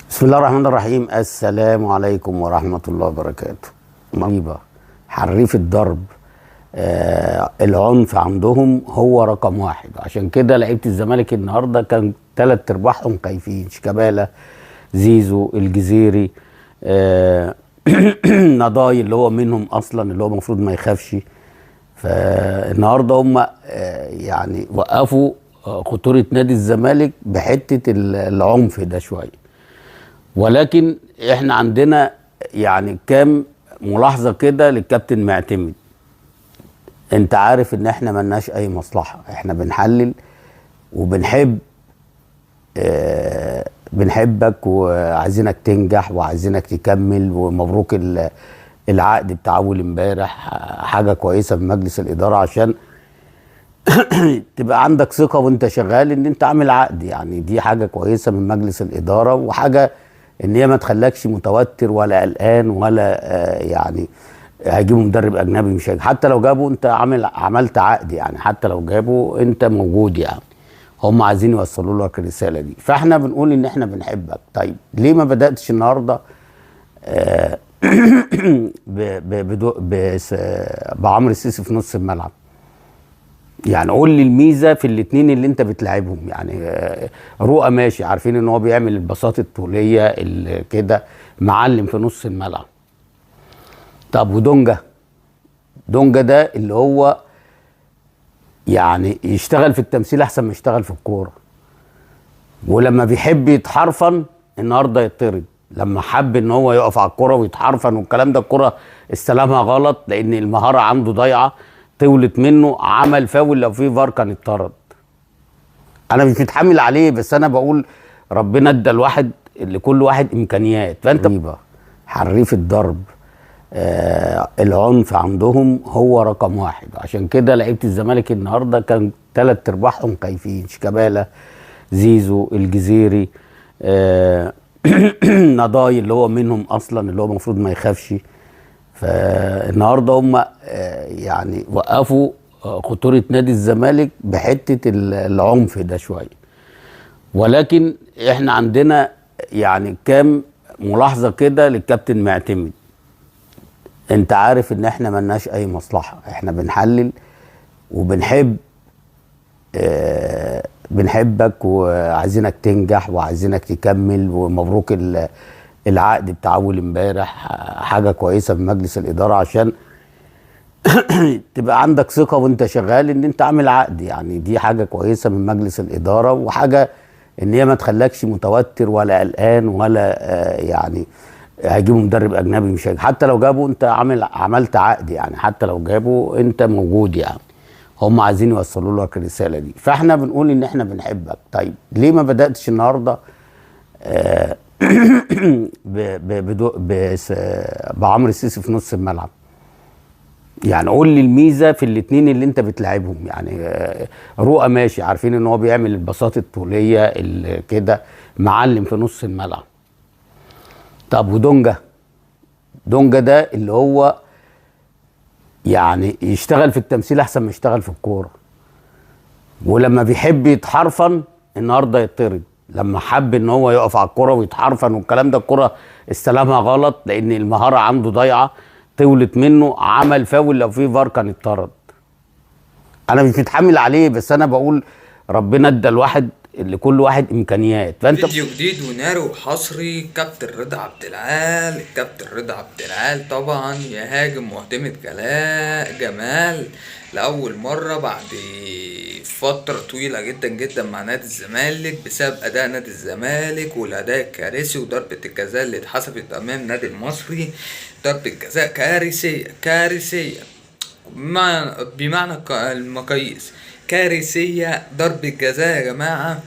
بسم الله الرحمن الرحيم. السلام عليكم ورحمة الله وبركاته. مريبة حريف الضرب، العنف عندهم هو رقم واحد. عشان كده لعيبة الزمالك النهاردة كان تلات ارباعهم خايفين. شيكابالا، زيزو، الجزيري، نضاي اللي هو منهم اصلا اللي هو المفروض ما يخافش. فالنهارده هم يعني وقفوا خطورة نادي الزمالك بحتة العنف ده شوية. ولكن احنا عندنا يعني كام ملاحظة كده للكابتن معتمد. انت عارف ان احنا ملناش اي مصلحة، احنا بنحلل وبنحب بنحبك وعايزينك تنجح وعايزينك تكمل، ومبروك العقد بتاع اول امبارح، حاجة كويسة في مجلس الإدارة عشان تبقى عندك ثقة وانت شغال ان انت عامل عقد. يعني دي حاجة كويسة من مجلس الإدارة، وحاجة ان هي ما تخلكش متوتر ولا قلقان ولا يعني هيجيبوا مدرب اجنبي مش هيجي. حتى لو جابوا انت عملت عقد، يعني حتى لو جابوا انت موجود. يعني هم عايزين يوصلوا لك الرسالة دي، فاحنا بنقول ان احنا بنحبك. طيب ليه ما بدأتش النهارده بعمرو السيسي في نص الملعب؟ يعني قول لي الميزة في الاثنين اللي انت بتلعبهم. يعني رؤى ماشي، عارفين ان هو بيعمل البساط الطوليه اللي كده، معلم في نص الملعب. طب ودونجا، دونجا ده اللي هو يعني يشتغل في التمثيل احسن ما يشتغل في الكورة، ولما بيحب يتحرفن النهارده يطرد. لما حب ان هو يقف على الكورة ويتحرفن والكلام ده، الكورة استلمها غلط لان المهارة عنده ضايعة، طولت منه، عمل فاول، لو في فار كان اتطرد. انا مش متحمل عليه، بس انا بقول ربنا ادى الواحد لكل واحد امكانيات. فانت حريف الضرب، العنف عندهم هو رقم واحد. عشان كده لعيبة الزمالك النهارده كان تلات ارباعهم خايفين. شيكابالا، زيزو، الجزيري، نضاي اللي هو منهم اصلا اللي هو المفروض ما يخافش. فالنهارده هم يعني وقفوا خطورة نادي الزمالك بحته العنف ده شوية. ولكن احنا عندنا يعني كام ملاحظة كده للكابتن معتمد. انت عارف ان احنا ملناش اي مصلحة، احنا بنحلل وبنحب بنحبك وعايزينك تنجح وعايزينك تكمل، ومبروك العقد بتاع اول امبارح، حاجة كويسة في مجلس الإدارة عشان تبقى عندك ثقة وانت شغال ان انت عامل عقد. يعني دي حاجة كويسة من مجلس الإدارة، وحاجة ان هي ما تخلكش متوتر ولا قلقان ولا يعني هيجيبوا مدرب اجنبي مش هيجي. حتى لو جابوا انت عملت عقد، يعني حتى لو جابوا انت موجود. يعني هم عايزين يوصلوا لك الرسالة دي، فاحنا بنقول ان احنا بنحبك. طيب ليه ما بدأتش النهارده بعمرو السيسي في نص الملعب؟ يعني قول لي الميزة في الاثنين اللي انت بتلعبهم. يعني رؤى ماشي، عارفين ان هو بيعمل البساط الطوليه اللي كده، معلم في نص الملعب. طب ودونجا، دونجا ده اللي هو يعني يشتغل في التمثيل احسن ما يشتغل في الكورة، ولما بيحب يتحرفن النهارده يطرد. لما حب ان هو يقف على الكورة ويتحرفن والكلام ده، الكورة استلمها غلط لان المهارة عنده ضايعة، طولت منه، عمل فاول، لو في فار كان اتطرد. انا مش متحمل عليه، بس انا بقول ربنا ادى الواحد لكل واحد امكانيات. فانت فيديو جديد وناري وحصري. كابتن رضا عبد العال، الكابتن رضا عبد العال طبعا يهاجم معتمد جمال لأول مرة بعد فترة طويلة جدا جدا مع نادي الزمالك، بسبب أداء نادي الزمالك والأداء الكارثي وضربة الجزاء اللي اتحسبت أمام نادي المصري. ضربة جزاء كارثية كارثية بمعنى المقاييس، كارثية. ضربة جزاء يا جماعة،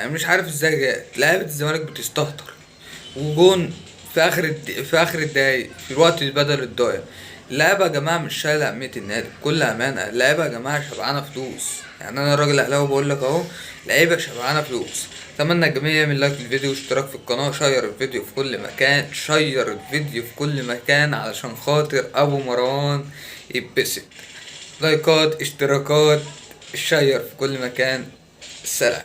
مش عارف ازاي جت. لعيبة الزمالك بتستهتر، وجون في اخر الدقايق في الوقت بدل الضايع. اللعيبة يا جماعة مش شايلة أهمية النادي بكل أمانة. اللعيبة يا جماعة شبعانة فلوس، يعني أنا راجل أهلاوي بقول لك أهو، لعيبة شبعانة فلوس. أتمنى الجميع يعمل like للفيديو واشتراك في القناة، share الفيديو في كل مكان، share الفيديو في كل مكان علشان خاطر أبو مروان يتبسط. لايكات، اشتراكات، share في كل مكان. سلام.